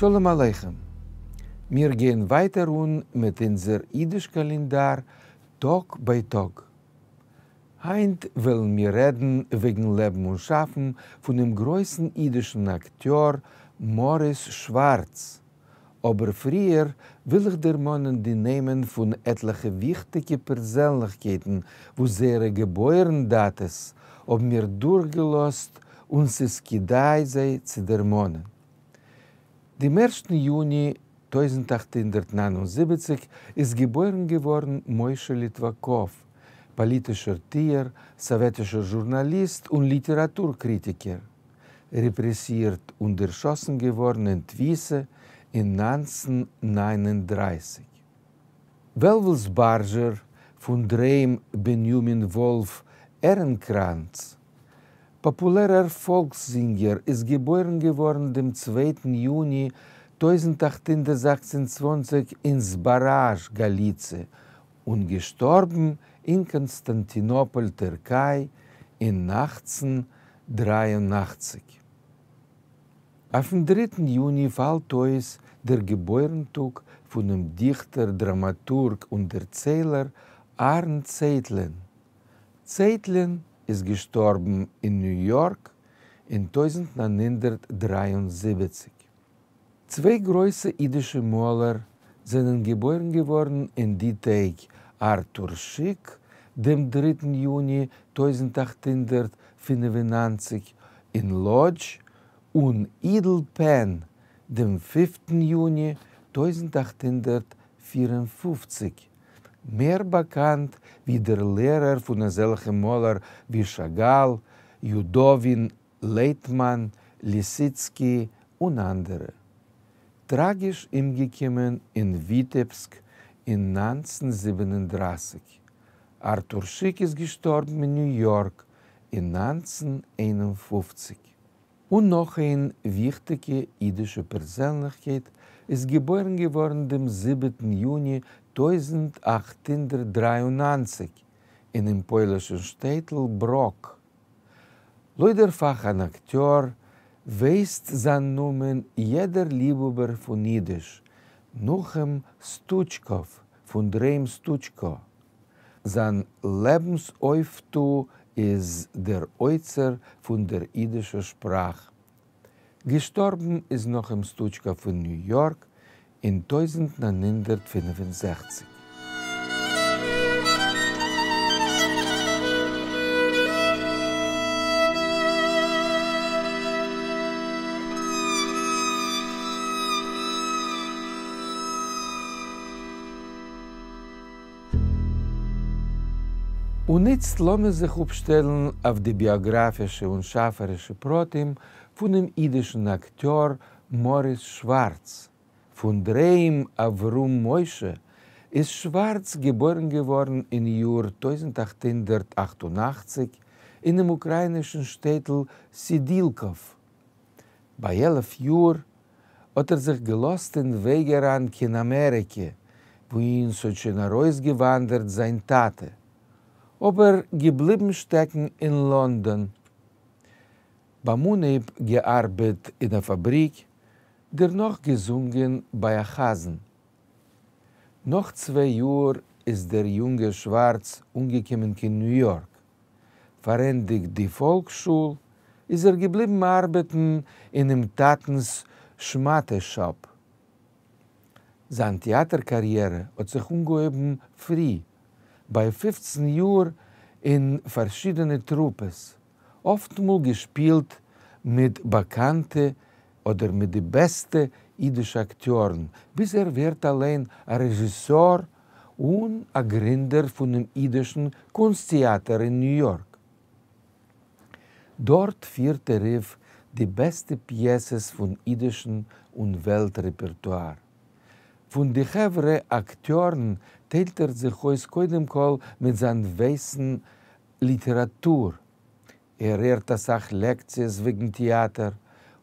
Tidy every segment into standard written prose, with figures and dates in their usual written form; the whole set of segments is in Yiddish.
שלום עליכם! מיר גייען ווייטער אן מיט אונזער אידיש קאלענדאר טאג ביי טאג. היינט וועלן מיר רעדן וועגן לעבן און שאפן פונעם גרויסן אידישן אקטיאר מאריס שווארץ, אבער פריער וויל איך דערמאנען די נעמען פון עטליכע וויכטיגע פערזענליכקייטן וואס זייערע געבוירן דאטעס האבן מיר דורכגעלאזט און ס'איז כדאי זיי צו דערמאנען. דעם ערשטן יוני 1879 איז געבוירן געווארן משה ליטוואקאוו, פאליטישער טוער, סאוועטישער זשורנאליסט און ליטעראטור קריטיקער. רעפרעסירט און דערשאסן געווארן אין תפיסה אין 1939. וועלוול זבארזשער, פון דר'היים בנימין וואלף עהרנקראנץ, פאפולערער פאלקס-זינגער איז געבוירן געווארן דעם צווייטן יוני 1826 אין זבאראזש, גאליציע, און געשטארבן אין קאנסטאנטינאפאל, טערקיי, אין 1883. אויפן דריטן יוני פאלט אויס דער געבוירן-טאג פונעם דיכטער, דראמאטורג און דערציילער אהרן צייטלין. צייטלין איז געשטארבן אין ניו יארק אין 1973. צוויי גרויסע אידישע מאלער זענען געבוירן געווארן אין די טעג, ארטור שיק, דעם דריטן יוני 1895 אין לאדזש, און אידל פען, דעם פיפטן יוני 1854, מער באקאנט ווי דער לערער פון אזעלכע מאלער ווי שאגאל, יודאווין, לייטמאן, ליסיצקי און אנדערע. טראגיש אומגעקומען אין וויטעבסק אין 1937. ארטור שיק איז געשטארבן אין ניו יארק אין 1951. און נאך איין וויכטיגע אידישע פערזענליכקייט איז געבוירן געווארן דעם זיבעטן יוני 1893 אינעם פוילישן שטעטל בראק. לויט דער פאך אן אקטיאר, ווייסט זיין נאמען יעדער ליבהאבער פון אידיש, נחום סטוטשקאוו פון דר'היים סטוטשקא. זיין לעבנס אויפטו איז דער אוצר פון דער אידישער שפראך. געשטארבן איז נחום סטוטשקאוו אין ניו יארק אין 1965. און איצט לאמיר זיך אפשטעלן אויף די ביאגראפישע און שאפערישע פרטים פונעם אידישן אקטיאר מאריס שווארץ. פון דר'היים אברהם משה איז שווארץ געבוירן געווארן אין יאר 1888 אינעם אוקראינישן שטעטל סידילקאוו. ביי 11 יאר האט ער זיך געלאזט אין וועג אריין קיין אמעריקע, וואוהין ס'האט שוין ארויסגעוואנדערט זיין טאטע, אבער געבליבן שטעקן אין לאנדאן. ביים אנהייב געארבעט אין א פאבריק, דערנאך געזונגען ביי א חזן. נאך צוויי יאר איז דער יונגער שווארץ אנגעקומען קיין ניו יארק. פארענדיגט די פאלקס-שול, איז ער געבליבן ארבעטן אינעם טאטנ'ס שמאטע שאפ. זיין טעאטער קאריערע האט זיך אנגעהויבן פרי, ביי 15 יאר אין פארשידענע טרופעס, אפטמאל געשפילט מיט באקאנטע אדער מיט די בעסטע אידישע אקטיארן, ביז ער ווערט אליין א רעזשיסאר און א גרינדער פונעם אידישן קונסט טעאטער אין ניו יארק. דארט פירט ער אויף די בעסטע פיעסעס פון אידישן און וועלט רעפערטואר. פון די חברה אקטיארן טיילט ער זיך אויס קודם כל מיט זיין וויסן ליטעראטור. ער הערט אסאך לעקציעס וועגן טעאטער,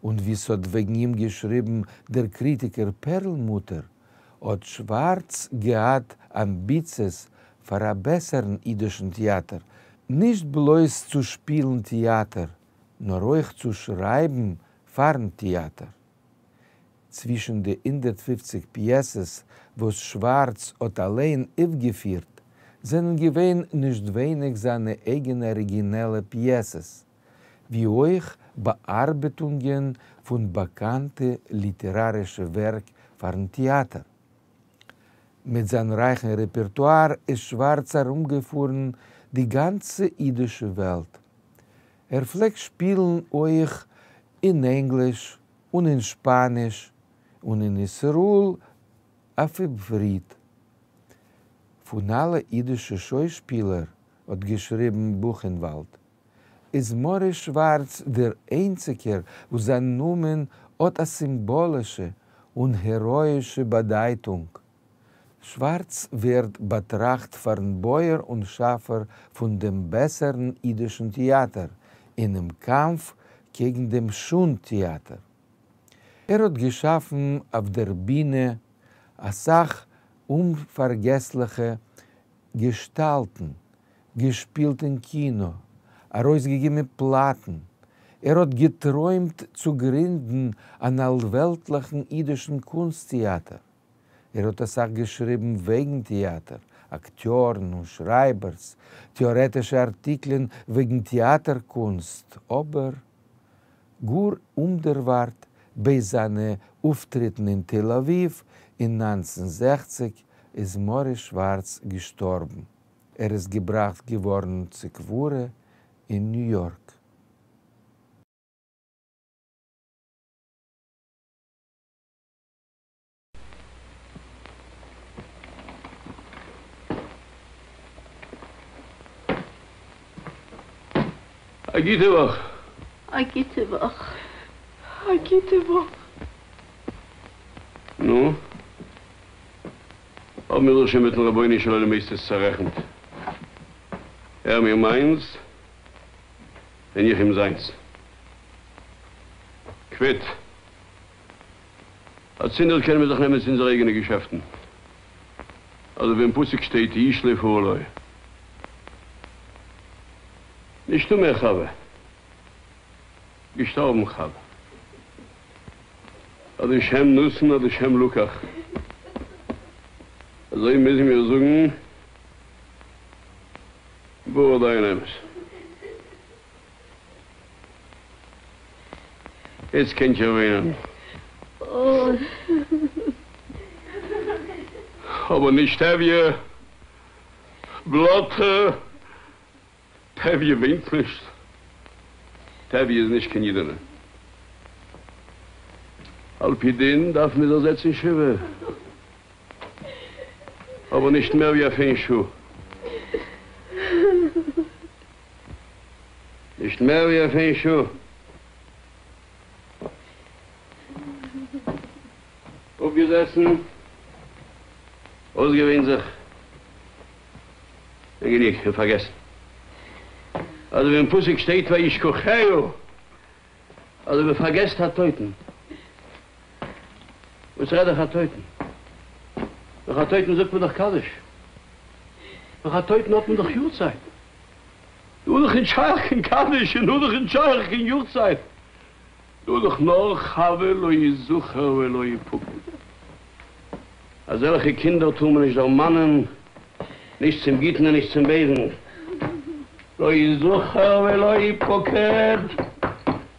און ווי ס'האט וועגן אים געשריבן דער קריטיקער פערלמוטער, האט שווארץ געהאט אמביציעס פאר א בעסערן אידישן טעאטער, נישט בלויז צו שפילן טעאטער, נאר אויך צו שרייבן פארן טעאטער. צווישן די 150 פּיעסעס, וואָס שוואַרץ האָט אַליין אויפֿגעפֿירט, זענען געווען נישט ווייניק זײַנע אייגענע אָריגינעלע פּיעסעס, ווי אויך באַאַרבעטונגען פֿון באַקאַנטע ליטעראַרישע ווערק פֿאַרן טעאַטער. מיט זײַן רײַכן רעפּערטואַר איז שוואַרץ אַרומגעפֿאָרן די גאַנצע ייִדישע וועלט. ער פֿלעגט שפּילן אויך אין ענגליש און אין שפּאַניש און אין ישׂראל אויף עבֿריתּ. פֿון אַלע ייִדישע שוישפּילער, האָט געשריבן בוכענוואַלד, איז מאָריס שוואַרץ דער איינציקער, וואָס זײַן נאָמען האָט אַ סימבאָלישע און העראָיִשע באַדײַטונג. שוואַרץ ווערט באַטראַכט פֿאַרן בויער און שאַפֿער פֿון דעם בעסערן ייִדישן טעאַטער אינעם קאַמף קעגן דעם שונד-טעאַטער. ער האָט געשאַפֿן אויף דער בינע אַ סך אומפֿאַרגעסלעכע געשטאַלטן, געשפּילט אין קינאָ, אַרויסגעגעבן פּלאַטן. ער האָט געטרוימט צו גרינדן אַן אַלוועלטלעכן ייִדישן קונסט-טעאַטער. ער האָט אַ סך געשריבן וועגן טעאַטער, אַקטיאָרן און שרײַבערס, טעאָרעטישע אַרטיקלען וועגן טעאַטער-קונסט, אָבער גאָר אומדערוואַרט בעת זײַנע אויפֿטריטן אין תּל-אָבֿיבֿ אין 1960 איז מאָריס שוואַרץ געשטאָרבן. ער איז געבראַכט געוואָרן צו קבֿורה אין ניו-יאָרק. א גוטע וואך. א גוטע וואך. א גוטע וואך. נו? האבן מיר זיך שוין מיטן רבונו של עולם הייסט עס צערעכנט. ער מיר מיינס און איך אים זיינס. קוויט. אצינדערט קענען מיר זיך נעמען צו אונזערע אייגענע געשעפטן. אזוי ווי אין פסוק שטייט איש לפעלו. נישטא מער חוה. געשטארבן חוה. עד השם נתן עד השם לקח. אזוי מוזן מיר זאגן ברוך דיין האמת. איצט קענט איר וויינען. אבער נישט טביה. בלאטע. טביה וויינט נישט. טביה איז נישט קיין אידענע. על פי דין דארף מען זיך זעצן שבעה. אבער נישט מער ווי אויף איין שעה. נישט מער ווי אויף איין שעה. אפגעזעסן, אויסגעוויינט זיך, און גענוג, און פארגעסן. אזוי ווי אין פסוק שטייט וישכחה, אזוי מען פארגעסט א טויטן. וואס רעד איך א טויטן? נאך א טויטן זאגט מען דאך קדיש. נאך א טויטן האט מען דאך יארצייט. דא איז דאך נישט שייך קיין קדיש און דא איז דאך נישט שייך קיין יארצייט. דא איז דאך נאר חוה לא יזכר ולא יפקד. אזעלכע קינדער טאר מען נישט דערמאנען, נישט צום גוטן און נישט צום בייזן. לא יזכר ולא יפקד.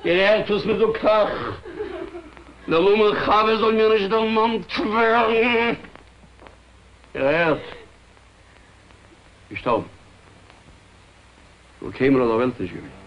איר הערט וואס מען זאגט אייך? דער נאמען חוה זאל מיר נישט דערמאנט ווערן. איר הערט? געשטארבן. נאך קיינמאל אויף דער וועלט נישט געווען.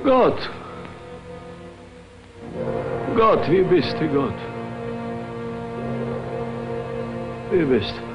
גאָט! גאָט, וואו ביסטו, גאָט? וואו ביסטו?